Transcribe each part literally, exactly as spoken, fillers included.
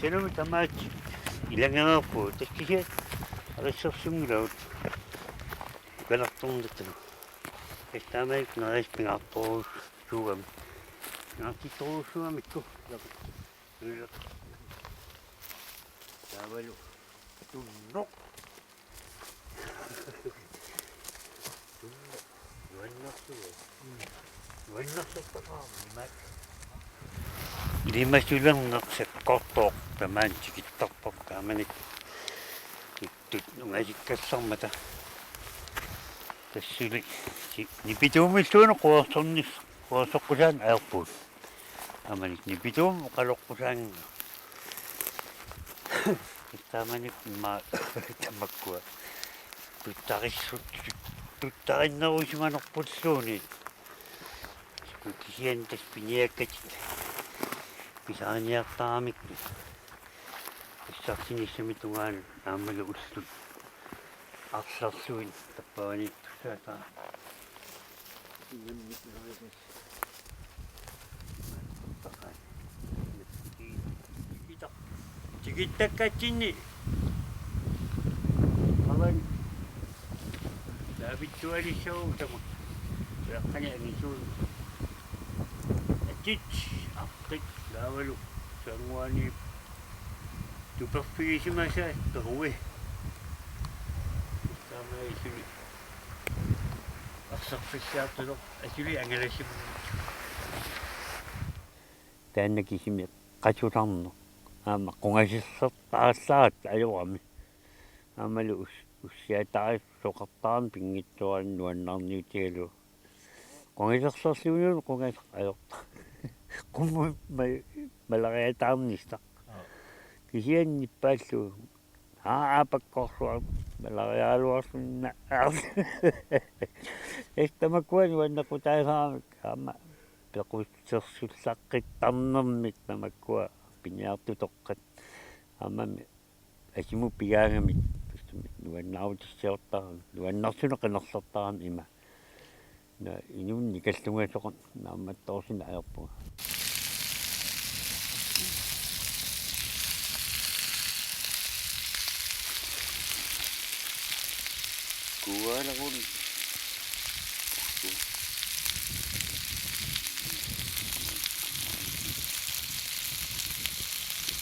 Sanami tamaat ilanngareerpugut, tassa kisianni arissorsunngilagut kalertornittunut. Tassa taamanikkut nerisassat pingaartorujussuugamik. Pingaartittorujussuugamikku. Taavalu tunnoq. Tunnoq. Nuannersuaq. Nuannersortaqaaq imaak. Ilimasulerneq sakkortooq tamaani tikittarpoq taamanikkut. Ittut ungasikkallarmata. Tassali si-, nipituumilluunniit quersornis-, quersoqqusaaneq ajorpugut. Taamani nipituumik oqaloqqusaanngilaq. Taamani immaqa tamakkua tuttarissu-, tuttarinnerusimanerpulluunniit. Kisianni tassa piniakkatik pisariniartaramikku. Pissarsinissami tungaanut aammalu ullut arlalluinnaq tappavaniittussaataa. Tikittakkatsinni. Avan. Taavitsualissagu tama. Ujaqqani angisuun. Atit, aqqit, taavalu. Sanguani. Tuperfigisimasaat perui. Taamaasillutik. Arsarfissaartuloq asuli angalasimmut. Taanna kisimi qasularneq. Aamma qungasersortaallaratta ajorami. Aammalu us-, ussiataarsoqartarami pinngitsoorani nuannaarniutigalugu. Qungasersorluunniit qungaseq ajorta. Qummut ma-, maleriataarnissaq. Aa. Kisianni nippaallugu. Aa, aapakkoorsuaq maleriaraluarsunna. Tassa tamakkua nuannequtaasaramik aamma pequssersullaqqittarnermik tamakkua piniartutoqqat. Aammami asimut pigaangamik, tassa nuannaarutissiortarami, nuannersunik qinersertarami ima. Naa, inuunikallungasoq naammattoorsinnaajorpunga. Kuaalagun.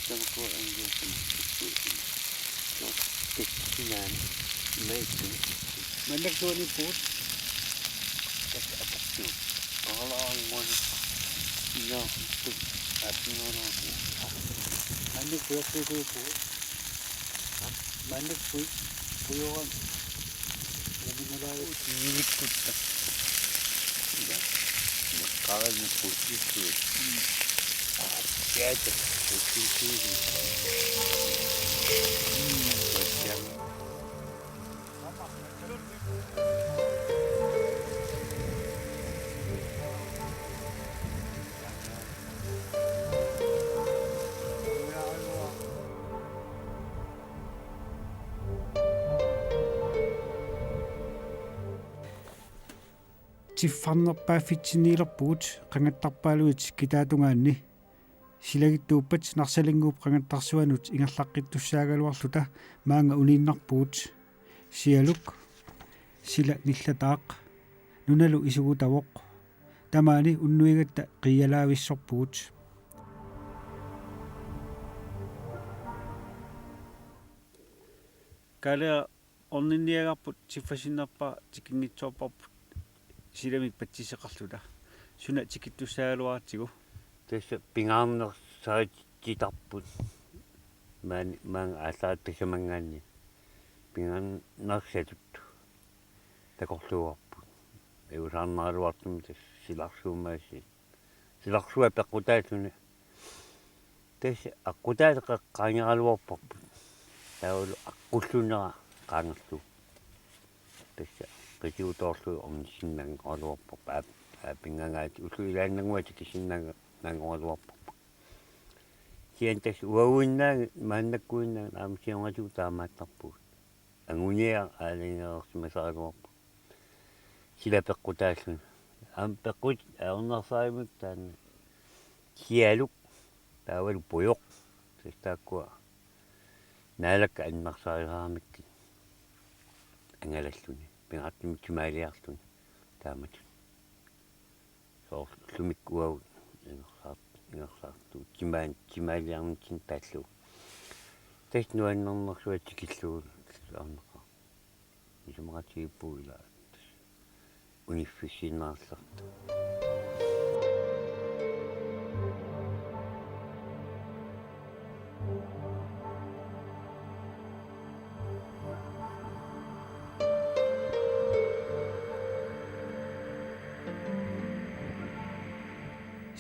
Tamakku angiussama. Tessinan. Maittu. Maannakkut suanippugut. Tassa atortugut. Qaalaanguani. Inaartut. Aatsinguanaaku. Maannakkut pujortuusuuppugut. Maannakkut pujoran. Uminalaavit. Minikkutta. Ila. Qaalaanguani pujorsui. Aa, kiata. Pujorsui. Mm. Tiffarnerpaaffitsinniilerpugut qangattarpaaluit kitaatungaanni. Silagittuuppat Narsalinnguup qangattarsuanut ingerlaqqittussaagaluarluta maanga uniinnarpugut. Sialuk, sila nillataaq, nunalu isugutavoq. Tamaani unnuigatta qiialaavissorpugut. Kaale orninniagarput tiffarsinnerpaaq tikinngitsoorparput silamik patsisseqarluta. Suna tikittussaagaluaratsigu? Tassa pingaarnersaatitarput. Maan-, maanga aallaat tassamangaanniit. Pingaarnersatut takorluuarput. Iusaarnaraluartumik tassa silarsuummaasiit. Silarsua peqqutaalluni. Tassa aqqutaalluni qeqqaangeraluarparput. Taavalu aqqullunera qaangerlugu. Tassa qitiutoorlugu ornissinnaanngoraluarparput. Aap, aapinngangaat ullut ilaannannguaq tikissinnaanngoraluarparput. Kisianni tassa uaguinnaat maannakkuinnaat aamma siornatigut taamaattarpugut. Anguniagaq aalajangereersimasaraluarpoq. Sila peqqutaalluni. Aamma peqqutit ajornersarimik taanna. Sialuk. Taavalu pujoq. Tassa taakkua naalakkat annersarisaramikkit angalalluni. Pingaartumik timaaliarluni taamatut. Soorlu ullumi uagut ingerlaart-, ingerlaartugut timaan-, timaaliarnitsinni taallugu. Tassa nuannernersuaq tikillugu arnaqaaq. Isumaqatigiippugut ila uniffissiinnarluta.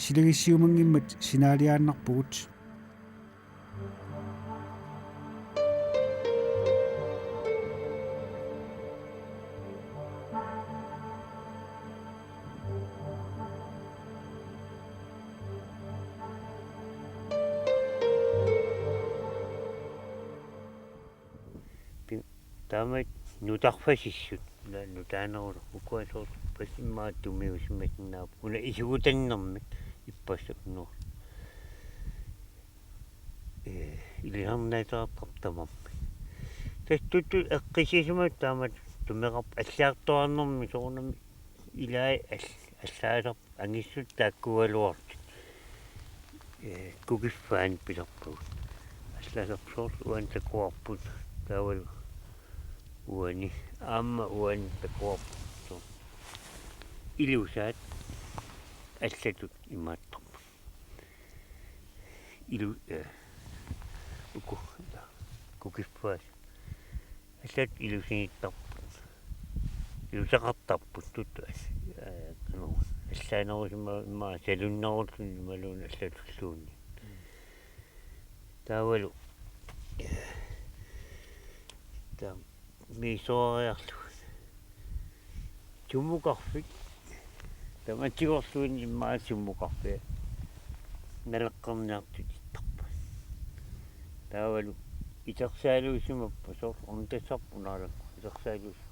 Silagissiumanngimmat sinaaliaannarpugut. Pi-, taama nutarfasissut, na-, nutaanerullugu, ukua soorlu passimmaa tumiusimasinnaavoq, una isugutannermik ippassaq nuor. Ee, ilisarnaateqartarpoq tamarmik. Tassa tuttu eqqissisimasut taamatut tumeqarput, allagartoqarnermi soorunami ilai all-, allaasarput angissut taakkuugaluartut. Ee, kukiffaanni pisarpagut. Allaasarput soorlu uani takuarput. Taavalu uani, aamma uani takuarput. Soorlu ilusaat allatut imaattarput. Ilu-, ee, uku, kukiffaat. Allatut ilusinittarput. Ilusaqartarput tuttu. Ee, qanoq, allaanerusumik immaqa salunnerulluni imaluunniit allatulluunniit. Taavalu, ee, taam-, misissuariarlugu. Sumukarfik. Tamatigorluunniit immaqa sumukarfik naleqqerniartutittarput. Taavalu itersaaluusimappat soorlu untassarput naalakku itersaaluusi.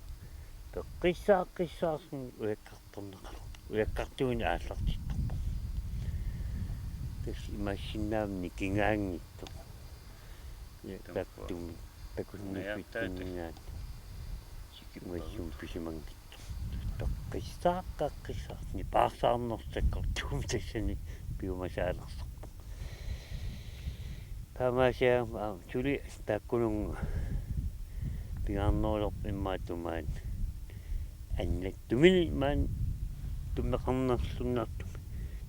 Peqqissaaqqissaarluni ujakkartorneqarpoq. Ujakkartuunik aallartittarpoq. Tassa imaassinnaavoq nikingaanngitsoq. Takkua. Takkumi. Takunniffitsinninngaanniit. Sikippavut. Uassum pisimanngitsoq. Peqqissaaq, peqqissaaq. Nipaarsaarnersaakkortuumik tassani piumasaalersarpoq. Taamaasiaam, aam, suli taakkununnga pingaarnerulerpoq immaqa tumaani. Annattumini maani tumeqarnerlunnartumik.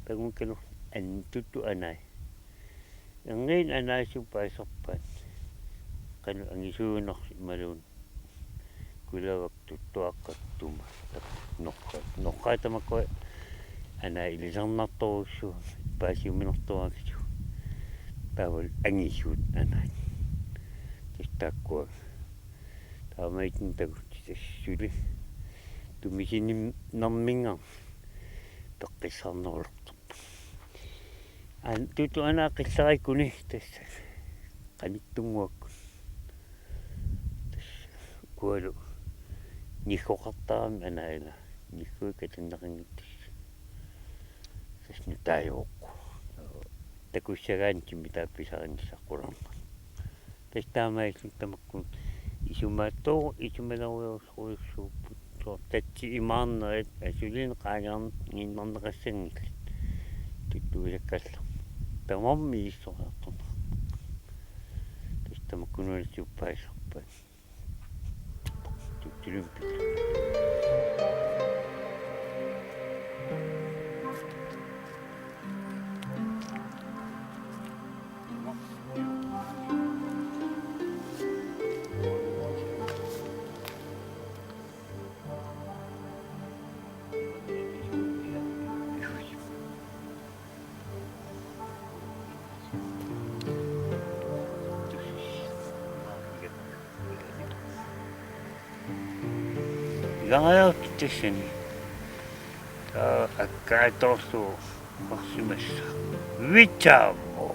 Takunngikkannut an-, tuttu anai. Erniinnaq anaasiupput aserpaat. Qanoq angisuunersoq imaluunniit. Kulavak tuttuaqqat tuma. Noqqaat. Noqqaat tamakkua anai ilisarnartorujussuuvoq. Paasiuminartoraangatsigu. Taavalu angisuut anaat. Tassa taakkua. Taamaattumik takutti tassa suli. Tumisininnerminngaanniit. Peqqissaarnerulersoq. An-, tuttu anaa qillarakkuni tassa qanittunnguakkut. Tassa ukualu niggoqartaramik anai ila. Nigguit katanneqanngitsut. Tassa nutaajuvoq. Takussagaanni timitaat pisarinissaq qularnaq. Tassa taamaalilluni tamakku isumaattoq, isumalerujoorujussuupput. Soorlu tatsit imaarnerit asuli qaangiinnarneqassanngillat. Tuttuilaakkallarput. Tamarmik misissuariartorneqarput. Tassa tamakku nunatsinni upperisarpaat. Tuttulimmik. Ilaqajaartut tassani. Aa, akkaatoorlu marsimassaaq. Vitsaamo.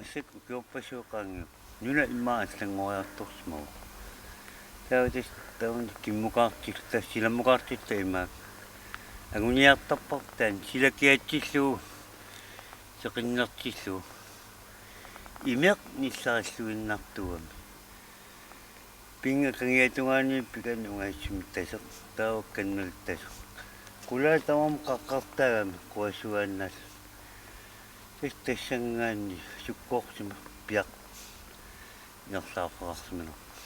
Tassa ukiorpassuit qaangiupput. Nuna immaqa allanngoriartorsimavoq. Taava tassa taanna timmukaartilluta, silammukaartilluta imaak. Anguniartarparput taanna sila kiatsillugu, seqinnertillugu. Imeq nillarilluinnartuugami. Pinnga kangiatungaani pikanni ungassumik taseq, taava kannalu taseq. Qulaat tamarmik qaqqartaagami quassuaannaallutik. Tassa tassanngaanniit sukkoorsimapput, piaq ingerlaarfeqarsimanerput.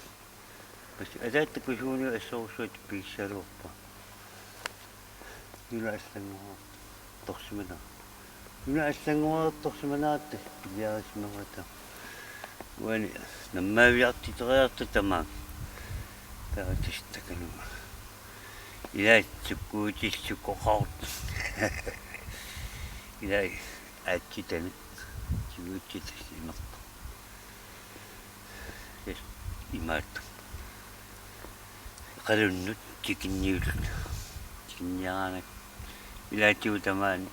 Tassa ataatama takusuuniuk assorujussuaq pigissaalereerpaa. Nuna allanngoriartorsimanera. Nuna allanngoriartorsimanera tassa piliarisimavara. Uani nammaaviartiteriarta tamaat. Taava tassa takanut. Ilai sukkuutit sukkoqaartut. Ilai aatsitanik. Siguutsit tassa imerpoq. Tassa imaattoq. Eqalunnut tikinniullutik. Tikinniaraangat. Ilaatigut tamaani.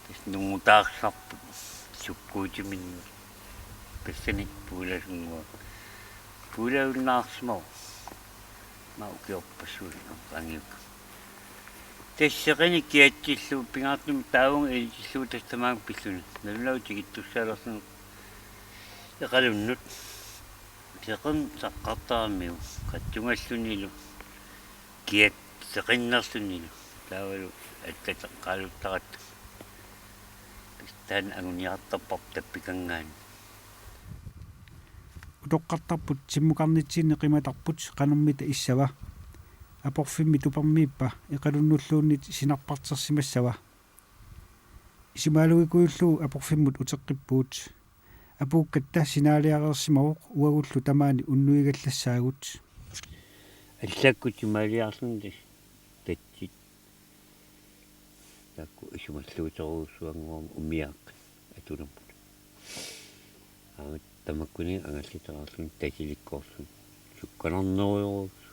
Tassa nungutaartarput sukkuutiminnik. Tassani puulasunnguaq. Puulasunnaarsimavoq. Immaqa ukiorpassuit qaangiupput. Tassa seqineq kiatsillugu pingaartumik taavunga ilitillugu tassa tamaanga pilluni. Nalunagu tikittussaalerluni eqalunnut. Seqernup saqqartaramiuk qatsungallunilu kiat seqinnerlunilu. Taavalu allateqqaaluttaratta. Taanna anguniartarparput tappikanngaanniit. Utoqqartarput timmukarnitsinni qimatarput qanormita issava. Aporfimmi tupermiippa eqalunnulluunniit sinarpartersimassava. Isumaalugikujullugu aporfimmut uteqqippugut. Apuukkatta sinaaliareersimavoq uagullu tamaani unnuigallassaagut. Allakkut timaaliarluni tatsit. Taakku isumalluuterujussuanngorami umiaaqqat atulammut. Aamma tamakkuninnga angallateqarluni tasilikkoorluni. Sukkanarnerujorujussuaq.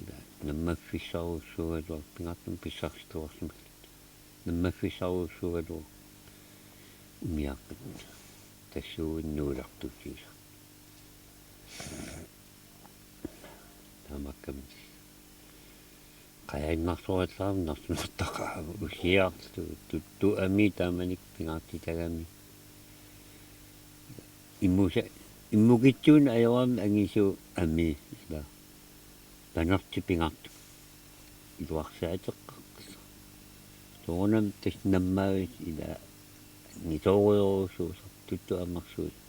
Ila nammaffissarujussuugaluaq pingaartumik pissarsituarsimalluni. Nammaffissarujussuugaluaq umiaaqqat. Tassuugunik nuulartuutigisarput. Taamaakkami. Qajaannarsuallaarami narsunartaqaaq usiarlu tuttu amii taamanikkut pingaartitagami. Immusa-, immukitsuuneq ajorami angisuut amii ila. Panertik pingaartumik. Iluarsaateqqaqqissaaq. Soorunami tassa nammaavisa ila angisoorujorujussuusarput tuttu amersuisa.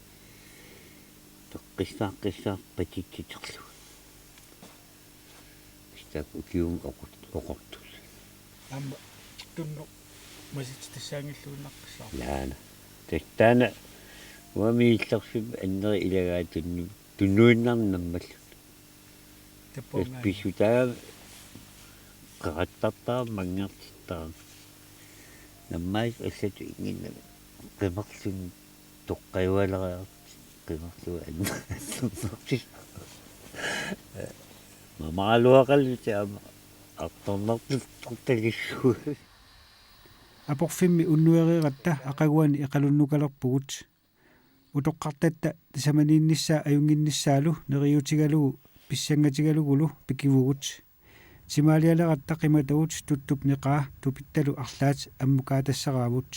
Toqqissaaqqissaaq patitsiterlugu. Tassa taakku ukiumut oqort-, oqortussat. Aamma tunnoq masitsit tassaanngilluinnaqqissaarput. Ilaana. Tassa taanna uanga miillerfimmi anneri ilagaat tunnu-, tunnuinnarnik nammalluni. Tassa tappuungaani. Pissutaagami qerattartarami manngertittarami. Nammaasut allatut innginnami qimerluni toqqajualeriarlutik qimerlugu annertussarput. Mamaraluaqalutik aamma artornartuttortagissuugut. Aporfimmi unnuereeratta aqaguani eqalunnukalerpugut. Utoqqartatta tasamaniinnissaa ajunnginnissaalu neriuutigalugu pissangatigalugulu pikivugut. Timaalialeratta qimatagut tuttup neqaa tupittalu arlaat ammukaatassaraavut.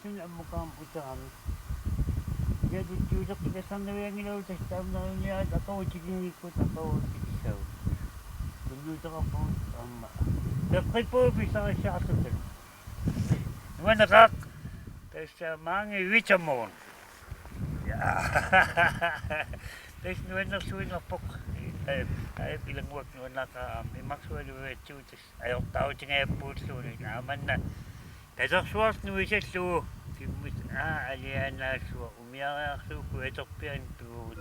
Sun ammukaammut utaami. Iatuttuuteqqikasarnavianngilagut tassa taamnarniaat aqagu tikinnikkut aqagu tikissagut. Tunniuteqarpugut aamma. Peqqippugut pissarissaarluta. Nuanneqaaq. Tassa maangi vitamun. Ja. Tassa nuannersuinerpoq. Ai, ai, ilannguaq nuannaaqaaq aamma. Imarsualuiatsigut tassa. Ajortarutingajappulluunniit aamanna tasersuartut nuisallugu kimmut aa alianaassuaq umiariarsuup kujaterpianut tuugut.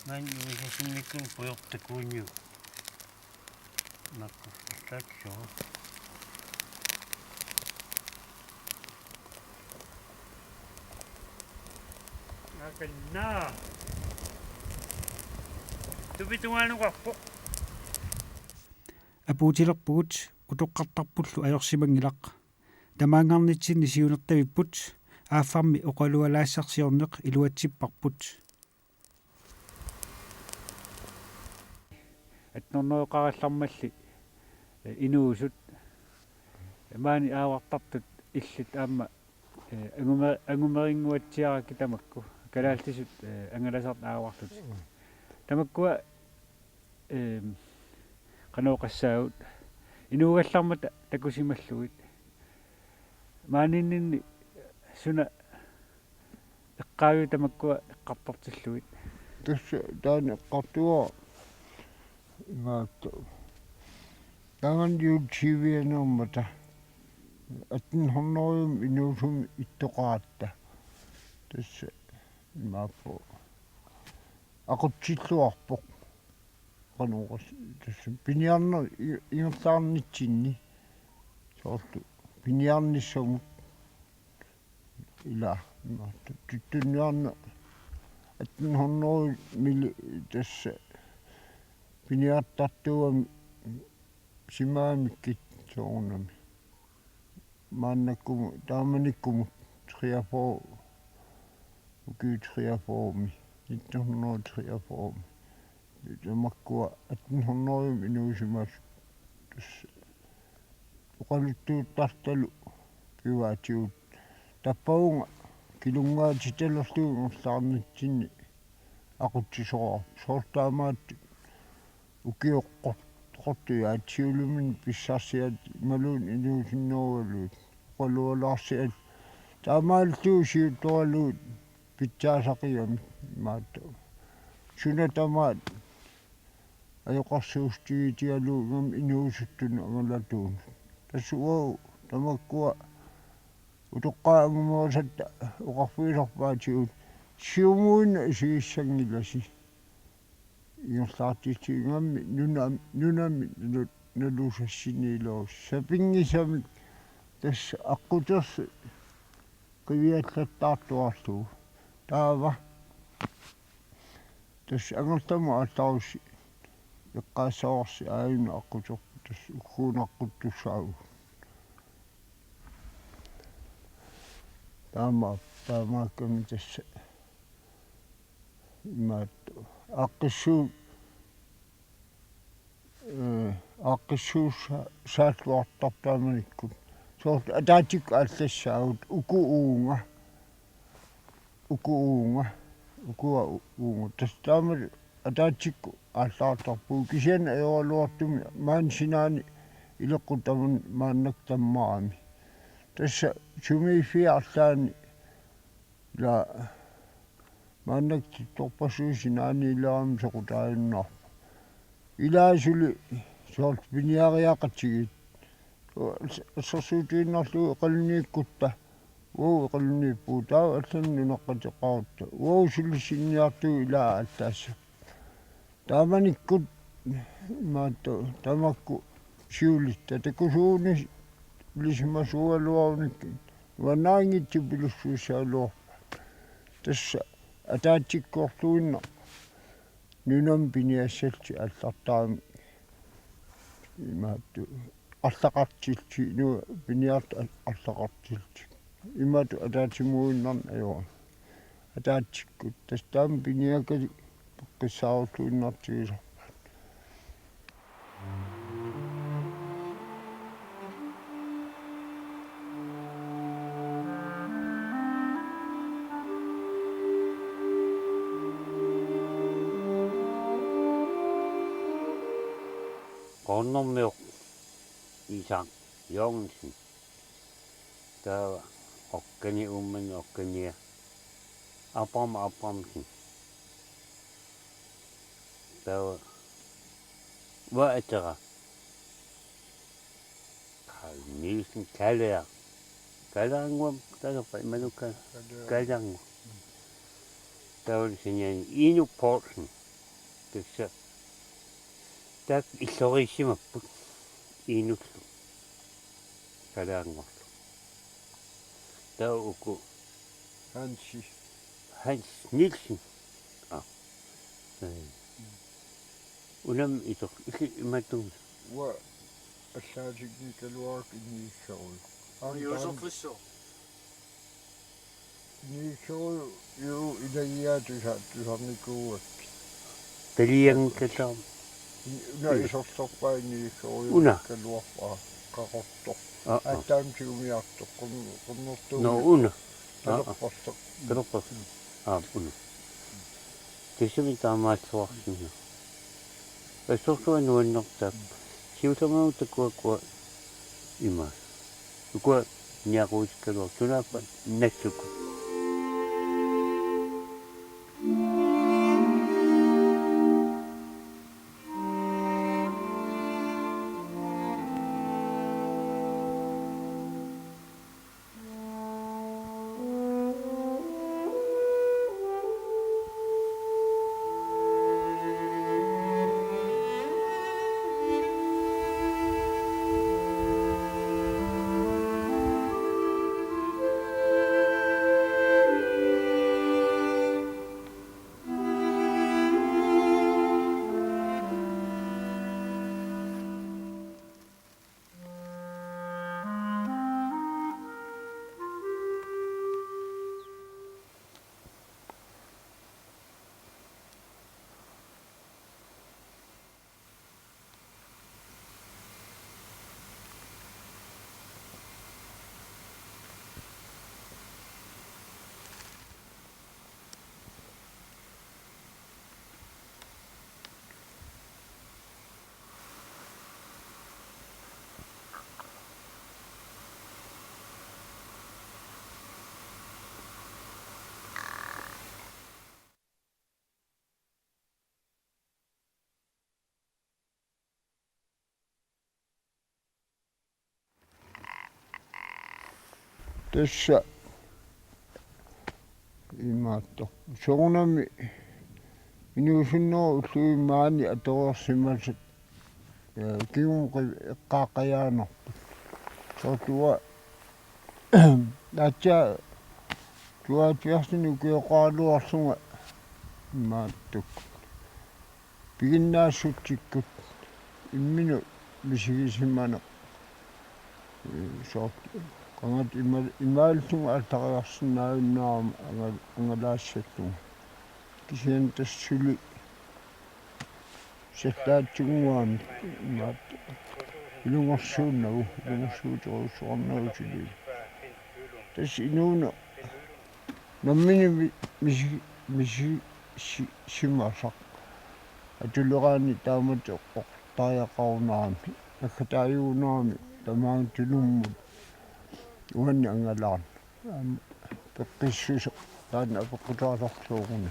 Maani uisasinnikkun pujortakuuniuk. Nakkustaatso. Akanna. Tupitungaanukappoq. Apuutilerpugut utoqqartarpullu ajorsimanngilaq. Tamaanngarnitsinni siunertavipput, aaffarmi oqalualaassarsiorneq iluatsipparput. Attenhundredeqarallarmalli, eh, inuusut, eh, maani aavartartut illit aamma, eh, angume-, angumerinnguatsiarakkit tamakku, kalaallisut, eh, angalasartut aavarlutik. Tamakkua ehm, qanoq oqassaagut, inuugallarmata takusimallugit. Maaniinninni suna eqqaaviuk tamakkua eqqartortillugit? Tassa taanna eqqartuara imaattoq. Taanna YouTube-ianermata attenhundredemi inuusumik ittoqaratta. Tassa imaappoq. Aqutsilluarpoq. Qanoq oqas-, tassa piniarneq i-, ingerlaarnitsinni. Soorlu piniarnissamut ila imaattoq tuttunniarneq attenhundredemili tassa piniartartuugami simaamikkit soorunami. Maannakkumut, taamanikkumut treogfyrre, ukiut treogfyrremi, nitten hundrede og treogfyrremi. Tamakkua attenhundredemi inuusimasoq tassa oqaluttuuttartalu privaatigut tappavunga Ilungaatitalerlugu ingerlaarnitsinni aqutsisoqarpoq. Soorlu taamaattut ukioqqortujaat siullermik pissarsiat imaluunniit inuusunnerugaluit oqalualaarsiat. Taamaallutik siuttoraluit pitsaasaqigamik imaattoq. Suna tamaat ajoqersuussutigigaluugami inuusuttunut angalatuunut. Tassa uagut tamakkua utoqqaat angumerusatta oqarfigisarpaatigut siumuinnaq isigissanngilasi. Ingerlaartitsigamik nunam-, nunamik nalu-, nalusassiniilerusoq. Sapinngisamik tassa aqqutersi qiviallattaartuarlugu. Taava tassa angerlamut aallarussi eqqaassavarsi aajuna aqquterput tassa ugguuna aqquttussaavugut. Taama taamaakkami tassa imaattoq aaqqissuus-, ee, aaqqissuussa-, saalluartarpoq taamanikkut. Soorlu ataatsikkut aallassaagut uku uunga. Uku uunga. Ukua u-, uunga. Tassa taama ataatsikkut aallaartarpugut kisianni ajoraluartumik maani sinaani ileqqut tamanna maannakkut tammarami. Tassa sumiiffiit arlaanni ila maannakkut tittorpassuit sinaaniileramik soqutaajunnaarput. Ilaa suli soorlu piniariaqatigiit. As-, assersuutigiinnarlugu eqalunniikkutta. Uagut eqalunniippugut taava allanut nunaqqateqarutta. Uagut sulissinniartugut ilaa aallaassapput. Taamanikkut imaattoq tamakku siulitta takusuunik ilisimasuugaluarunikkit nuannaanngitsupilussuussagaluarpat. Tassa ataatsikkoorluinnaq nunami piniassallutik aallartarami imaattoq arlaqartillutik, inuit piniartut ar-, arlaqartillutik. Imatut ataatsimuinnarneq ajorami. Ataatsikkut tassa taama piniakkat peqqissaarulluinnartigisarpaat. Qoornermioq Isak Jørgensen. Taava okkani uumman okkania Abraham Abrahamsen. Taava uanga atera Carl Nielsen Kaler. Kalernguam talerpa imaluunniit Kalernguaq. Taava saniani Inuk Poulsen. Tassa taakku illoriissimapput Inullu Kalernguarlu. Taava uku Hansi. Hans Nielsen. Aa. Ee. Unami itoq illit imatut. Uanga allaatikkaluarakku innigissarujuk. Aamma Josef taanna Fischer. Innigissarujuk ilagiaat tusa-, tusarnikuugakkit. Talianngikkaluarami. Ni-, una Una. Isorsorpaa innigissarujuk Una. Kaluarpaa Qaqortoq. Aa, aa. Aatsaammi tigumiartoq qun-, qunnertuumik. Nå, una. Aa, aa. Talerpoq. Talerpoq. Aa, una. Tassami taamaalluarsinnaavoq. Assorsuaq nuannertaavoq. Siullermik takuakua ima. Ukua niaquutikkaluarput sunaaffa nassukkut. Tassa imaattoq. Soorunami inuusunnerup ullumi maani atoriarsimasat, eh, kingumut eqqaaqqajaannarput. Soorlu uanga aatsaat tooghalvfjerdsinik ukioqaraluarlunga imaattoq. Piginnaassutsikkut imminut misigisimaneq. Ee, soorlu qangat ima-, imaallunga aallartiinnarsinnaajunnaarama angal-, angalaassallunga. Kisianni tassa suli sallaatsunnguamik imaattoq ilungersuunnagu, ilungersuuterujussuarnagu suli. Tassa inuuneq nammineq mi-, misi-, misi-, si-, simasaq. Atuleraanni taamatut eqqortariaqarunarami, naggataajugunarami tamaanga tunummut uanni angalaarneq. Aamma peqqissuseq taanna apeqqutaasarluuguni.